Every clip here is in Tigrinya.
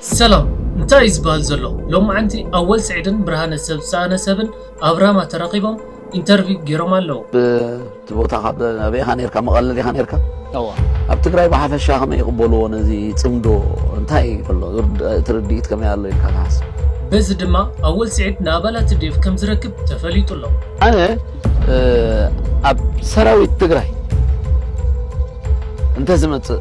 ሰላም፣ እንታይ እዩ ዝበሃል ዘሎ? ሎማዓንቲ ኣወል ስዒድን ብርሃነ ሰብ ዝሰኣነ ሰብን ኣብ ራማ ተራኺቦም ኢንተርቪው ገይሮም ኣለዉ። ብቲ ቦታ ካብ ኣበይ ኢኻ ነርካ? መቐለ ዲኻ ነርካ? እዋ። ኣብ ትግራይ ብሓፈሻ ከመይ ይቕበልዎ ነዚ ጽምዶ? እንታይ ኣሎ? ርድ-፣ እቲ ርድኢት ከመይ ኣሎ ኢልካ ትሓስብ? በዚ ድማ ኣወል ስዒድ ንኣባላት ቲ ዲ ኤፍ ከም ዝረክብ ተፈሊጡ ኣሎ። ኣነ፣ እ፣ ኣብ ሰራዊት ትግራይ እንተዝመጽእ፣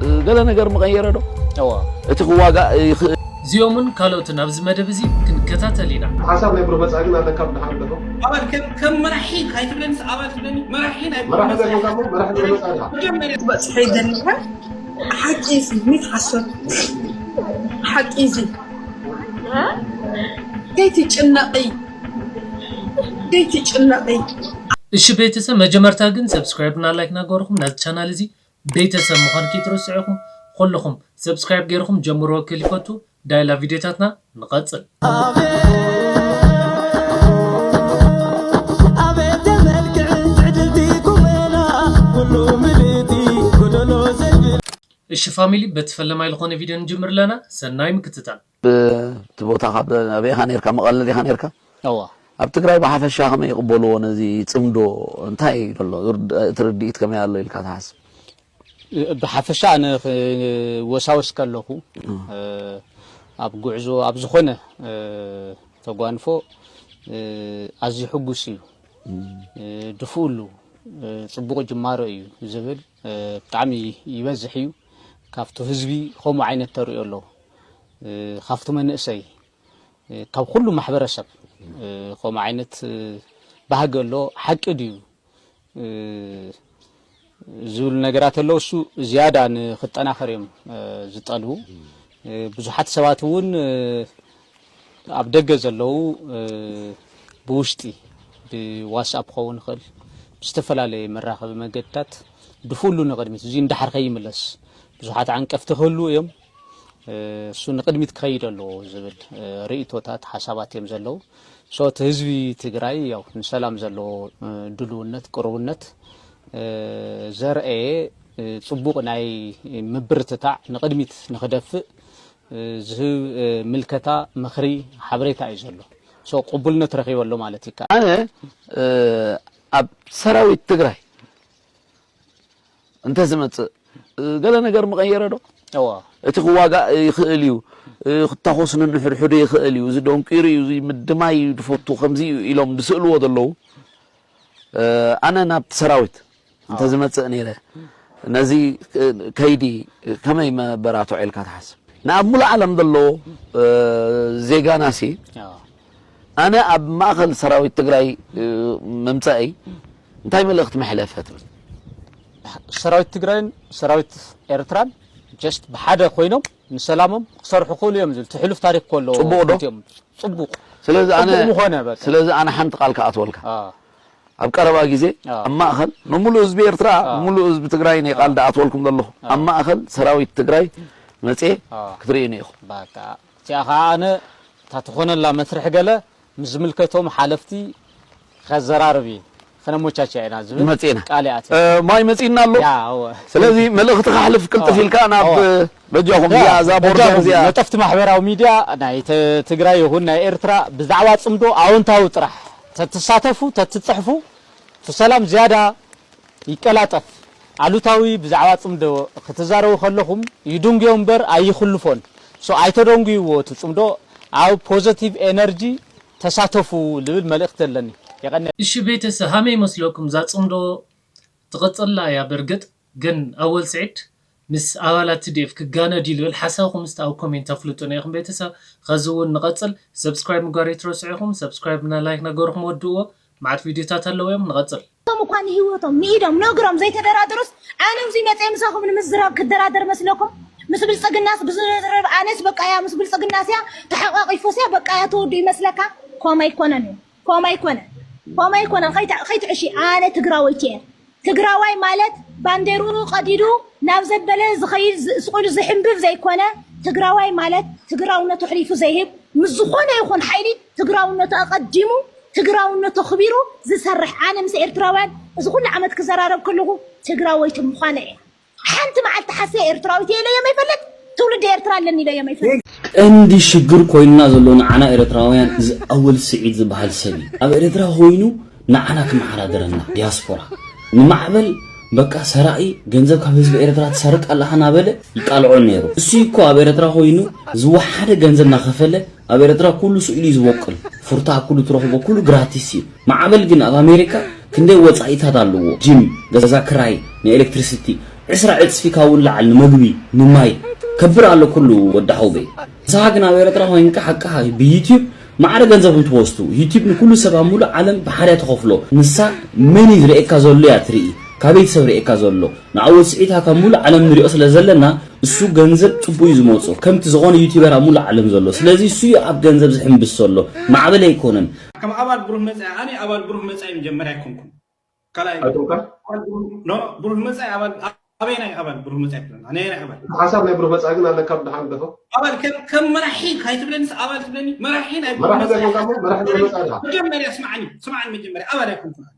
እ፣ ገለ ነገር ምቐየረ ዶ? እዋ። እቲ ክዋጋእ ይኽእል። እዚኦምን ካልኦትን ኣብዚ መደብ እዚ ክንከታተል ኢና። ሓሳብ ናይ ብሩህ መጻኢ ግን ኣለካ ብድሓን ኣለኹ። ኣባል ከም፣ ከም መራሒ ኣይትብለኒ፣ ኣባል ትብለኒ፣ መራሒ ናይ መራሒ ብሩህ መጻኢ። ዘለካ እሞ መራሒ ብሩህ መጻኢ ኢኻ። መጀመርያ ትበጽሐ ይደልኻ። ሓቂ እዚ፣ ምትሓሰብ። ሓቂ እዚ። ከይትጭነቒ። ከይትጭነቒ። እሺ ቤተሰብ፣ መጀመርታ ግን ሰብስክራይብ እና ላይክ እናገበርኩም ነዚ ቻናል እዚ ቤተሰብ ምዃን ከይትረስዑ ኢኹም። ኩልኹም ሰብስክራይብ ገይርኩም ጀምርዎ ክል ይፈቱ። ዳይላ ቪዲዮታትና ንቐጽል። ኣቤት የመልክዕ ትዕድልቲ ቁመና፣ ኩሉ ምልእቲ ጎደሎ ዘይብል። እሺ ፋሚሊ፣ በቲ ፈለማይ ዝኾነ ቪዲዮ ንጅምር ኣለና። ሰናይ ምክትታል። ብቲ ቦታ ካብ ኣበይ ኢኻ ነርካ? መቐለ ዲኻ ነርካ? እዋ። ኣብ ትግራይ ብሓፈሻ ከመይ ይቕበልዎ ነዚ ጽምዶ? እንታይ ኣሎ? ርድ-፣ እቲ ርድኢት ከመይ ኣሎ ኢልካ ትሓስብ? ብሓፈሻ ኣነ ክወሳወስ ከለኹ፣ እ። እ፣ ኣብ ጉዕዞ፣ ኣብ ዝኾነ፣ እ፣ ተጓንፎ፣ እ፣ ኣዝዩ ሕጉስ እዩ። እም። እ፣ ድፍኡ ኣሉ፣ እ፣ ጽቡቕ ጅማሮ እዩ ዝብል፣ እ፣ ብጣዕሚ ይበዝሕ እዩ። ካብቲ ህዝቢ ከምኡ ዓይነት ተርእዮ ኣሎ። እ፣ ካብቲ መንእሰይ፣ እ፣ ካብ ኩሉ ማሕበረሰብ፣ እ፣ ከምኡ ዓይነት፣ እ፣ ባህጊ ኣሎ። ሓቂ ድዩ? እ፣ ዝብሉ ነገራት ኣለዉ። እሱ ዝያዳ ንክጠናኸር እዮም፣ እ፣ ዝጠልቡ። እ፣ ብዙሓት ሰባት እውን፣ እ፣ ኣብ ደገ ዘለዉ፣ እ፣ ብውሽጢ ብዋትስኣፕ ክኸውን ይኽእል፣ ብዝተፈላለየ መራኸቢ መገድታት ድፉኡ ኣሉ ንቕድሚት፣ እዚ እንዳሓር ከይምለስ ብዙሓት ዓንቀፍቲ ክህልዉ እዮም። እ፣ እሱ ንቕድሚት ክኸይድ ኣለዎ ዝብል፣ እ፣ ርእይቶታት፣ ሓሳባት እዮም ዘለዉ። ሶ፣ እቲ ህዝቢ ትግራይ ያው ንሰላም ዘለዎ፣ እ፣ ድልውነት፣ ቅሩብነት፣ እ፣ ዘርአየ፣ እ፣ ጽቡቕ ናይ ምብርትታዕ፣ ንቕድሚት ንኽደፍእ፣ እ፣ ዝህብ፣ እ፣ ምልከታ፣ ምኽሪ፣ ሓበሬታ እዩ ዘሎ። ሶ፣ ቅቡልነት ረኺቡ ኣሎ ማለት ይከኣል። ኣነ፣ እ፣ ኣብ ሰራዊት ትግራይ እንተዝመጽእ፣ እ፣ ገለ ነገር ምቐየረ ዶ? እዋ። እቲ ክዋጋእ ይኽእል እዩ፣ እ፣ ክታኾስ ነንሕድሕዱ ይኽእል እዩ፣ እዚ ደንቂሩ እዩ፣ እዚ ምድማይ እዩ ዝፈቱ፣ ከምዚ እዩ ኢሎም ዝስእልዎ ዘለዉ፣ እ፣ ኣነ ናብቲ ሰራዊት እንተዝመጽእ ነይረ፣ ነዚ፣ እ፣ ከይዲ ከመይ መበራትዖ ኢልካ ትሓስብ? ንኣብ ሙሉእ ዓለም ዘሎ፣ እ፣ ዜጋናሲ፣ ኣዎ። ኣነ ኣብ ማእኸል ሰራዊት ትግራይ፣ እ፣ ምምጻእይ እንታይ መልእኽቲ መሕለፈ ትብል? ሰራዊት ትግራይን ሰራዊት ኤርትራን ጀስት ብሓደ ኮይኖም ንሰላሞም ክሰርሑ ክኽእሉ እዮም ዝብል እቲ ሕሉፍ ታሪኽ ከሎ ጽቡቕ ዶ? ክልቲኦም ጽቡቕ። ስለዚ ኣነ፣ ጽቡቕ ምኾነ በቃ። ስለዚ ኣነ ሓንቲ ቃል ክኣትወልካ። ኣዎ። ኣብ ቀረባ ግዜ ኣዎ። ኣብ ማእኸል ንሙሉእ ህዝቢ ኤርትራ፣ ኣዎ። ንሙሉእ ህዝቢ ትግራይ እየ ቃል ኣዎ። ዝኣትወልኩም ዘለኹ። ኣዎ። ኣብ ማእኸል ሰራዊት ትግራይ መጽየ ኣዎ። ክትርእዩኒ ኢኹም። በቃ። እቲኣ ኸዓ ኣነ እታ ትኾነላ መስርሕ ገለ ምስ ዝምልከቶም ሓለፍቲ ከዘራርብ እየ። ከነሞቻችያ ኢና ዝብል መጺና። ቃል ይኣትየ። እ፣ ማይ መጺና ኣሎ። ያ፣ እወ። ስለዚ መልእኽቲ ከሕልፍ ቅልጥፍ ኣዎ። ኢልካ ናብ ኣዎ። በጃኹም እዚኣ፣ እዛ ቦርደር በጃኹም እዚኣ። ነጠፍቲ ማሕበራዊ ሚድያ ናይ ተ-፣ ትግራይ ይኹን ናይ ኤርትራ ብዛዕባ ጽምዶ ኣወንታዊ ጥራሕ ተትሳተፉ፣ ተትጽሕፉ፣ እቲ ሰላም ዝያዳ ይቀላጠፍ። ኣሉታዊ ብዛዕባ ጽምዶ ክትዛረቡ ከለኹም ይድንጉዮ እምበር ኣይኽልፎን። ሶ ኣይተደንጉይዎ፣ እቲ ጽምዶ ኣብ ፖዘቲቭ ኤነርጂ ተሳተፉ ልብል መልእኽቲ ኣለኒ። የቐንየ። እሺ ቤተሰብ፣ ሃመይ ይመስለኩም እዛ ጽምዶ ትቕጽላ እያ። በርግጥ ግን ኣወል ስዒድ ምስ ኣባላት ቲ ዲ ኤፍ ክጋነድ እዩ ልብል ሓሳብኩም እስቲ ኣብ ኮሜንት ኣፍልጡና ኢኹም ቤተሰብ። ኸዚ እውን ንቐጽል። ሰብስክራይብ ምግባር ኣይትረስዑ ኢኹም። ሰብስክራይብ እና ላይክ ነገርኩም ወድእዎ። መዓት ቪድዮታት ኣለዉ እዮም። ንቐጽል። እቶም እኳ ንህይወቶም ንኢዶም ንእግሮም ዘይተደራደሩስ ኣነ ኣብዚ መፀ ምሳኹም ንምዝራብ ክደራደር መስለኩም? ምስ ብልፅግናስ ብዝረብ ኣነስ በቃ እያ ምስ ብልፅግናስ እያ ተሓቋቂፎስ እያ በቃ እያ ተወዱ ይመስለካ? ኮም ኣይኮነን እዩ። ኮም ኣይኮነን። ኮም ኣይኮነን። ከይት-፣ ከይትዕሺ ኣነ ትግራወይቲ እየ። ትግራዋይ ማለት ባንዴርኡ ቀዲዱ ናብ ዘበለ ዝኸይድ ዝ-፣ ስቑሉ ዝሕንብብ ዘይኮነ ትግራዋይ ማለት ትግራውነቱ ኣሕሊፉ ዘይህብ ምስ ዝኾነ ይኹን ሓይሊ ትግራውነቱ ኣቐዲሙ ትግራውነቱ ኣኽቢሩ ዝሰርሕ፣ ኣነ ምስ ኤርትራውያን እዚ ኩሉ ዓመት ክዘራረብ ከለኹ ትግራወይቲ ምዃነ እየ። ሓንቲ መዓልቲ ሓስየ ኤርትራዊት እየ ኢለዮም ኣይፈልጥ። ትውልዲ ኤርትራ ኣለኒ ኢለ እየ መይፈ ቀንዲ ሽግር ኮይንና ዘሎ ንዓና ኤርትራውያን እዚ ኣወል ስዒድ ዝበሃል ሰብ እዩ። ኣብ ኤርትራ ኮይኑ ንዓና ክመሓዳደረና ዲያስፖራ ንማዕበል በቃ ሰራቂ ገንዘብ ካብ ህዝቢ ኤርትራ ትሰርቅ ኣለኻ እናበለ ይቃልዖ ነይሩ። እሱ እኮ ኣብ ኤርትራ ኮይኑ ዝወሓደ ገንዘብ እናኸፈለ ኣብ ኤርትራ ኩሉ ስእሉ እዩ ዝበቁል። ፍርታ ኩሉ ትረኽቦ ኩሉ ግራቲስ እዩ። ማዕበል ግን ኣብ ኣሜሪካ ክንደይ ወጻኢታት ኣለዎ። ጂም፣ ገዛ ክራይ፣ ንኤሌክትሪሲቲ ዕስራ ዕጽፊ ካብኡ ንላዕሊ ንመግቢ ንማይ ከብር ኣሎ ኩሉ ወዲ ሓውበይ። ንስኻ ግን ኣብ ኤርትራ ኮይንካ ሓቅኻ ብዩቲዩብ ማዕረ ገንዘብ እንትወስዱ ዩቲዩብ ንኩሉ ሰብ ኣብ ሙሉእ ዓለም ብሓደ እያ ትኸፍሎ። ንሳ መን እዩ ዝርእየካ ዘሎ እያ ትርኢ። ካበይ ሰብ ርእየካ ዘሎ ንዓወት ስዒታ ካብ ሙሉእ ዓለም ንሪኦ ስለ ዘለና እሱ ገንዘብ ጽቡቅ እዩ ዝመጾ ከምቲ ዝኾነ ዩቲዩበር ኣብ ሙሉእ ዓለም ዘሎ። ስለዚ እሱ እዩ ኣብ ገንዘብ ዝሕምብስ ዘሎ ማዕበል ኣይኮነን። ከም ኣባል ብሩህ መጻኢ ኣነ ኣባል ብሩህ መጻኢ መጀመርያ ኣይኮንኩን። ካልኣይ ኣይኮንካ? ኣባል ብሩህ- ኖ ብሩህ መጻኢ ኣባል ኣበይ ናይ ኣባል ብሩህ መጻኢ ትብለና ናይ ናይ ኣባል ሓሳብ ናይ ብሩህ መጻኢ ግን ኣለካ ብድሓን ደፎ ኣባል ከም ከም መራሒ ካይትብለኒ ኣባል ትብለኒ መራሒ ናይ ብሩህ መራሒ መጻኢ ዘይኮንካ እሞ መራሒ ብሩህ መጻኢ ኢኻ። መጀመርያ ስማዕኒ ስማዕኒ መጀመርያ ኣባል ኣይኮንኩን።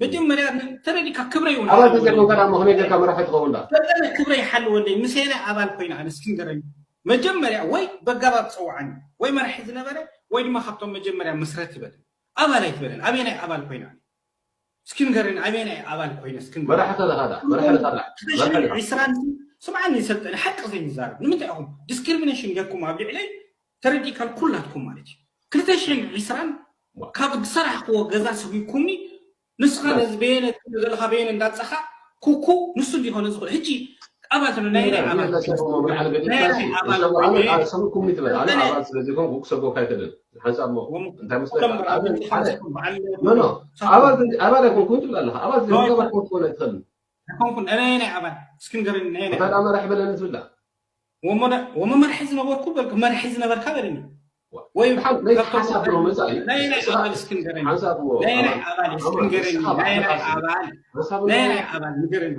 መጀመርያ ተረዲካ ክብረ ይውን ኣባል ተዘይኮንካ ዳ እሞ ከመይ ጌርካ መራሒ ትኸውን ዳ? ፈጠነ ክብረ ይሓልወለይ ምሴነ ኣባል ኮይና ኣነ እስኪ ንገረኒ። መጀመርያ ወይ በጋባብ ጸውዓኒ ወይ መራሒ ዝነበረ ወይ ድማ ካብቶም መጀመርያ መስረት ይበል ኣባል ኣይትበለን ኣበየናይ ኣባል ኮይና ኣነ እስኪ ንገረኒ ኣበየናይ ኣባል ኮይነ እስኪ ንገረኒ። መራሒ ከለኻ ዳ መራሒ ከለኻ ዳ መራሒ ከለኻ። ዕስራን ስምዓኒ ሰልጠነ ሓቂ ዘይንዛረብ ንምንታይ ኢኹም ዲስክሪሚኔሽን ጌርኩም ኣብ ልዕለይ ተረዲእካል ኩላትኩም ማለት እዩ ክልተ ሽሕን ዕስራን ካብ ዝሰራሕክዎ ገዛ ስጒኩምኒ ንስኻ ነዚ በየነ ትብሎ ዘለኻ በየነ እንዳፀኻ ኩኩ ንሱ እንዲኾነ ዝኽእል ሕጂ ኣባል ትብሎ ናይ ናይ ኣባል ናይ ናይ ኣባል ኮይነ ሰብኩም ይትበል ኣነ ኣባል ስለዚኮን ክሰጎካ ኣይትልን ሓንሳብ ሞ እንታይ መስለካ ኣባል ኣይኮንኩም ትብል ኣለኻ ኣባል ዘይገበርኩም ትኾነ ኣይትኽእልን ኣይኮንኩን ናይ ናይ ኣባል እስኪ ንገረኒ ናይ ናይ ኣባል መራሕ በለኒ ትብላ ወመ መርሒ ዝነበርኩ በልኩ መርሒ ዝነበርካ በለኒ ወይ ሓሳብ ብሎ መጻኢ ናይ ናይ ኣባል እስክንገረኝ ናይ ናይ ኣባል እስክንገረኝ ናይ ናይ ኣባል ናይ ናይ ኣባል ንገረኝ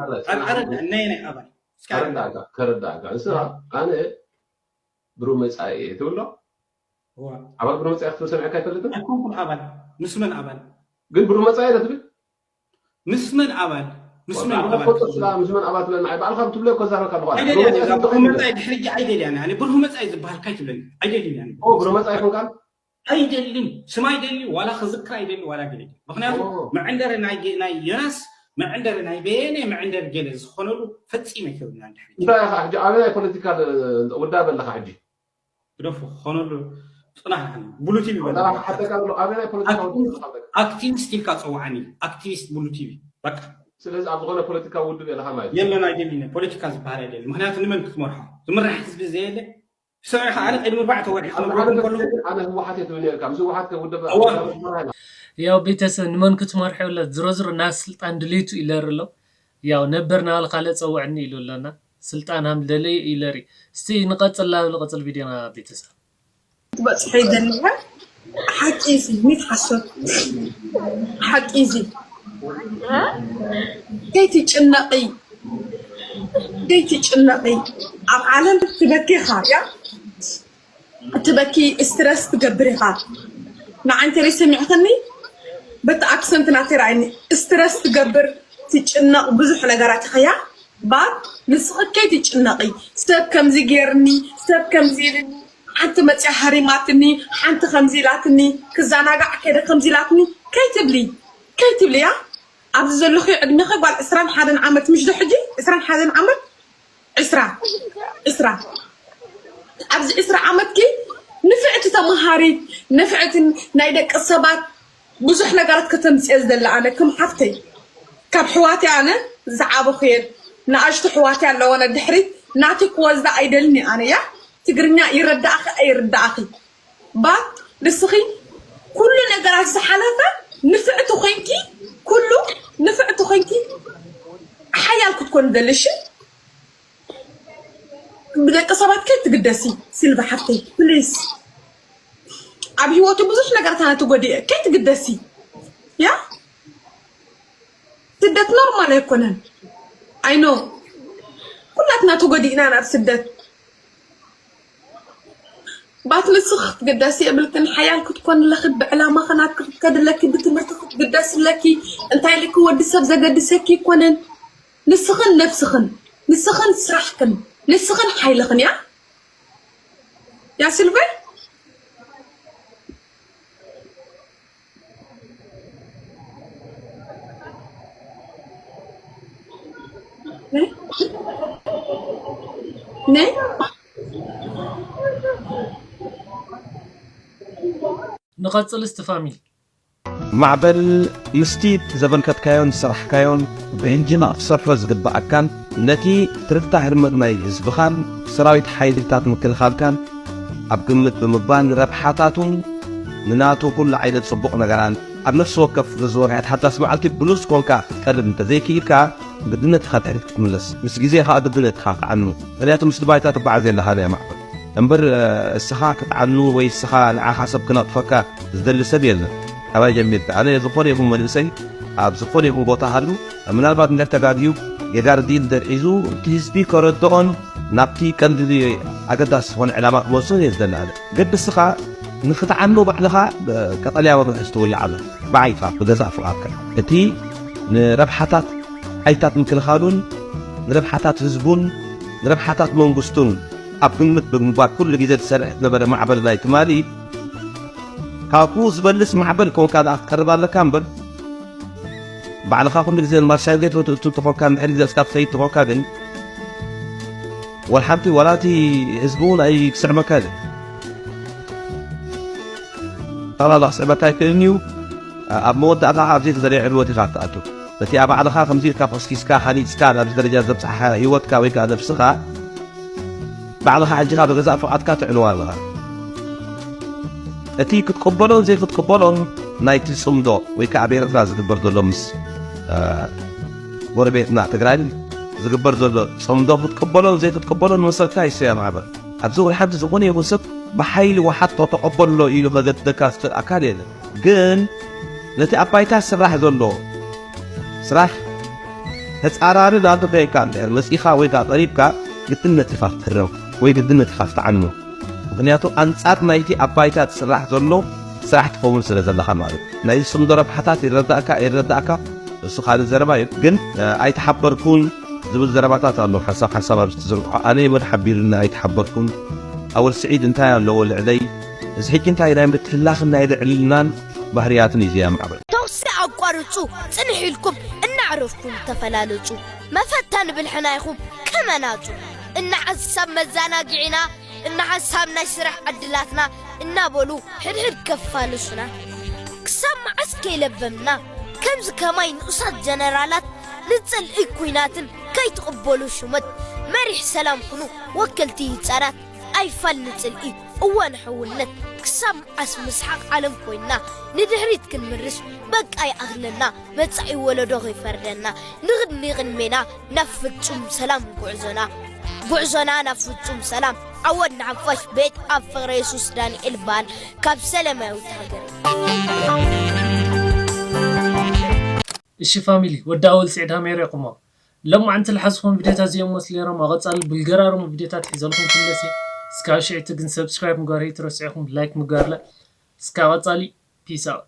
ኣረዳ ናይ ናይ ኣባል ከረዳእካ ከረዳእካ ንስኻ ኣነ ብሩህ መጻኢ እየ ትብሎ ኣባል ብሩህ መጻኢ ክትብል ሰሚዕካ ኣይፈልጥን ኣይኮንኩን ኣባል ምስ መን ኣባል ግን ብሩህ መጻኢ እየ ትብል ምስ መን ኣባል ምስ መን ኣባል ትፈልጦ ስላ ምስ መን ኣባል ትብለና ኣይ ባዕልካ ብትብሎ እኮ ዛረብካ ኣለኹ ኣነ። ኣይደልያን እያ እዛ ብሩህ መጻኢ ድሕሪ ሕጂ ኣይደልያን ኣነ ብሩህ መጻኢ ዝበሃል ካይትብለኒ ኣይደልን ኣነ ኦ ብሩህ መጻኢ ይኮንካ ኣይደልን ስም ኣይደሊ ዋላ ክዝክር ኣይደሊ ዋላ ገለ ኣይደሊ ምክንያቱ ኦ። መዕንደሪ ናይ ጌ- ናይ ዮናስ መዕንደሪ ናይ በየነ መዕንደሪ ገለ ዝኾነሉ ፈጺመ ኣይከብድን ኣነ ድሕሪ ሕጂ እንታይ ኢኻ ሕጂ ኣበይ ናይ ፖለቲካል ውዳበ ኣለኻ ሕጂ ግደፎ ክኾነሉ ፅናሕ ብሉቲቪ ኣክቲቪስት ኢልካ ፀዋዓኒ ኣክቲቪስት ብሉቲቪ በቃ ስለዚ ኣብ ዝኾነ ፖለቲካ ውድብ የለኻ ማለት የለን ኣይደልን ፖለቲካ ዝበሃል ኣይደልን ምክንያቱ ንመን ክትመርሖ ዝምራሕ ህዝቢ ዘየለ ሰብዒ ከዓ ቅድሚ ኣርባዕተ ወርሒ ክነግረኩም ከለኹ ኣነ ህወሓት እየ ትብል ነርካ ምስ ህወሓት ከውድብ ያው ቤተሰብ ንመን ክትመርሑ የለ ዝሮ ዝሮ ናብ ስልጣን ድሌቱ ኢለር ኣሎ ያው ነበር ናበል ካልእ ጸውዕኒ ኢሉ ኣሎና ስልጣን ሃም ደለዩ ኢለሪ እስቲ ንቐጽል ናብ ንቐጽል ቪድዮና ቤተሰብ ክትበጽሖ ይደሊ እያ ሓቂ እዚ ሚት ሓሶት ሓቂ እዚ ከይትጭነቂ ከይትጭነቂ ኣብ ዓለም ትበኪ ኢኻ እያ ትበኪ ስትረስ ትገብር ኢኻ ንዓይ እንተ ሰሚዕኽኒ በቲ ኣክሰንት ናተይ ረኣይኒ ስትረስ ትገብር ትጭነቕ ብዙሕ ነገራት ኢኻ እያ ባብ ንስኺ ከይትጭነቒ ሰብ ከምዚ ገይርኒ ሰብ ከምዚ ኢልኒ ሓንቲ መፅያ ሃሪማትኒ ሓንቲ ከምዚ ኢላትኒ ክዘናጋዕ ከይደ ከምዚ ኢላትኒ ከይትብሊ ከይትብሊ እያ ኣብዚ ዘለኺ ዕድሜኺ ጓል ዕስራን ሓደን ዓመት ምሽ ዶ ሕጂ ዕስራን ሓደን ዓመት ዕስራ ዕስራ ኣብዚ ዕስራ ዓመትኪ ንፍዕቲ ተምሃሪት ንፍዕቲ ናይ ደቂ ሰባት ብዙሕ ነገራት ከተምፅኦ ዝደሊ ኣነ ከም ሓፍተይ ካብ ሕዋትይ ኣነ ዝዓበኹየን ንኣሽቱ ሕዋትይ ኣለወነ ድሕሪት ናትይ ክወስዳ ኣይደልን እየ ኣነ እያ ትግርኛ ይረዳእኺ ኣይርዳእኺ ባት ንስኺ ኩሉ ነገራት ዝሓለፈ ንፍዕቲ ኮይንኪ ኩሉ ንፍዕቲ ኮይንኪ ሓያል ክትኮኒ ደሊ እሺ ብደቂ ሰባት ከይትግደሲ ሲልቫ ሓፍተይ ፕሊስ ኣብ ህይወቱ ብዙሕ ነገራት ኣነ ተጎዲአ ከይትግደሲ ያ ስደት ኖርማል ኣይኮነን ኣይኖ ኩላትና ተጎዲእና ናብ ስደት ባት ንስኺ ክትግደሲ የብልክን ሓያል ክትኮኒ ኣለኺ ብዕላማኺ ናትኪ ክትከዲ ኣለኪ ብትምህርቲ ክትግደሲ ኣለኪ እንታይ ኢልኪ ወዲ ሰብ ዘገድሰኪ ኣይኮነን ንስኽን ነብስኽን ንስኽን ስራሕክን ንስኽን ሓይልኽን እያ Ja, Silver? Ne? Ne? ንቐጽል እስቲ ፋሚሊ። ማዕበል ምስቲ ዘበርከትካዮን ዝሰራሕካዮን ብሕንጅና ክትሰርሖ ዝግብኣካን ነቲ ትርታ ህርመት ናይ ህዝብኻን ሰራዊት ሓይልታት ምክልኻልካን ኣብ ግምት ብምባል ንረብሓታቱን ንናቱ ኩሉ ዓይነት ጽቡቕ ነገራን ኣብ ነፍሲ ወከፍ ርዝወርያት ሓዳስ መዓልቲ ብሉጽ ኮንካ ክትቀርብ እንተዘይክኢልካ ግድነት ኢኻ ድሕሪት ክትምለስ ምስ ግዜ ኸኣ ግድነት ኢኻ ክትዓኑ ምክንያቱ ምስቲ ባይታ ትበዓዝ የለኻን እያ ማዕበል እምበር እስኻ ክትዓኑ ወይ እስኻ ንዓኻ ሰብ ክነቕፈካ ዝደሊ ሰብ የለን ካባይ ጀሚርካ ኣነ ዝኾነ ይኹን መንእሰይ ኣብ ዝኾነ ይኹን ቦታ ሃሉ ምናልባት እንድሕር ተጋግዩ ጌጋ ርድኢት እንድሕር ሒዙ እቲ ህዝቢ ከረድኦን ናብቲ ቀንዲ ኣገዳሲ ዝኾነ ዕላማ ክመልሶን እየ ዝደሊ ኣነ ግን እስኻ ንኽትዓኑ ባዕልኻ ቀጠልያ መብርሂ ዝትውልዕ ኣሎ ብዓይኻ ብገዛእ ፍቓድካ እቲ ንረብሓታት ሓይልታት ምክልኻሉን ንረብሓታት ህዝቡን ንረብሓታት መንግስቱን ኣብ ግምት ብምግባር ኩሉ ግዜ ዝሰርሕ ዝነበረ ማዕበል ናይ ትማሊ ካብኡ ዝበልጽ ማዕበል ኮንካ ደኣ ክትቀርብ ኣለካ እምበር ባዕልኻ ኩሉ ግዜ ንማርሻል ጌት ወትእቱ ተኾንካ እንድሕር ግዜ እስካ ትኸይድ ተኾንካ ግን ወላ ሓንቲ ወላ እቲ ህዝቢ እውን ኣይክስዕመካ እዩ ጠቕላላ ክስዕመካ ኣይክእልን እዩ ኣብ መወዳእታ ኣብዚ ተዘለየ ዕልወት ኢኻ ትኣቱ ነቲ ኣብ ባዕልኻ ከምዚ ኢልካ ኮስኪስካ ሃኒፅካ ናብዚ ደረጃ ዘብፅሓ ህይወትካ ወይ ከዓ ነብስኻ ባዕልኻ ሕጂኻ ብገዛእ ፍቓድካ ትዕንዋ ኣለኻ እቲ ክትቅበሎን ዘይክትቅበሎን ናይቲ ፅምዶ ወይ ከዓ ኣብ ኤርትራ ዝግበር ዘሎ ምስ ጎረቤትና ትግራይ ዝግበር ዘሎ ፅምዶ ክትቅበሎን ዘይክትቅበሎን መሰልካ ይሰያ ማዕበል ኣብዚ እውን ሓንቲ ዝኾነ ይኹን ሰብ ብሓይሊ ወሓጥ ተተቐበሎ ኢሉ ከገድደካ ዝኽእል ኣካል የለን ግን ነቲ ኣብ ባይታ ዝስራሕ ዘሎ ስራሕ ተጻራሪ ዳንተ ከይካ እንድሕር መጺኻ ወይ ከዓ ቀሪብካ ግድነት ኢኻ ክትህረም ወይ ግድነት ኢኻ ክትዓኑ ምክንያቱ ኣንጻር ናይቲ ኣብ ባይታ ትስራሕ ዘሎ ስራሕ ትኸውን ስለ ዘለኻ ማለት እዩ። ናይዚ ጽምዶ ረብሓታት ይረዳእካ ኣይረዳእካ እሱ ካልእ ዘረባ እዩ። ግን ኣይተሓበርኩን ዝብል ዘረባታት ኣሎ ሓሳብ ሓሳብ ኣብ ዝተዘርግሖ ኣነ የመን ሓቢሩኒ ኣይተሓበርኩን ኣወል ስዒድ እንታይ ኣለዎ ልዕለይ እዚ ሕጂ እንታይ ናይ ምትህላኽን ናይ ልዕልናን ባህርያትን እዩ ዘየማዕብል። ተኹሲ ኣቋርጹ፣ ጽንሕ ኢልኩም እናዕረፍኩም ተፈላለጹ። መፈታ ንብልሕና ኢኹም ቀመናጹ። እናሓሳብ መዛናግዒና፣ እናሓሳብ ናይ ስራሕ ዕድላትና እናበሉ ሕድሕድ ከፋልሱና። ክሳብ መዓስ ከይለበምና ከምዚ ከማይ ንኡሳት ጀነራላት ንጽልኢ ኲናትን ከይትቕበሉ ሹመት መሪሕ ሰላም ኩኑ ወከልቲ ህጻናት ኣይፋል ንጽልኢ እወ ንሕውነት ክሳብ መዓስ ምስሓቕ ዓለም ኮይንና ንድሕሪት ክንምርሽ በቃ ይኣኽለና መጻኢ ወለዶ ከይፈርደና ንቕድሚ ቅድሜና ናብ ፍጹም ሰላም ጉዕዞና ጉዕዞና ናብ ፍጹም ሰላም ዓወት ንሓፋሽ ቤት ኣብ ፍቕረ የሱስ ዳንኤል በዓል ካብ ሰለማዊት ሃገር እሺ ፋሚሊ ወዲ ኣወል ስዒድ ሃሜራ ኢኹሞ ሎማዓንቲ ዝሓዝኹም ቪድዮታት እዚኦም መስሉ ነይሮም ኣብ ቀፃሊ ብልገራርሙ ቪድዮታት ሒዘልኩም ክምለስ እየ እስካብ ሽዕቲ ግን subscribe ምግባር ኣይትረስዑ ኢኹም like ምግባር ለ እስካብ ቀፃሊ peace out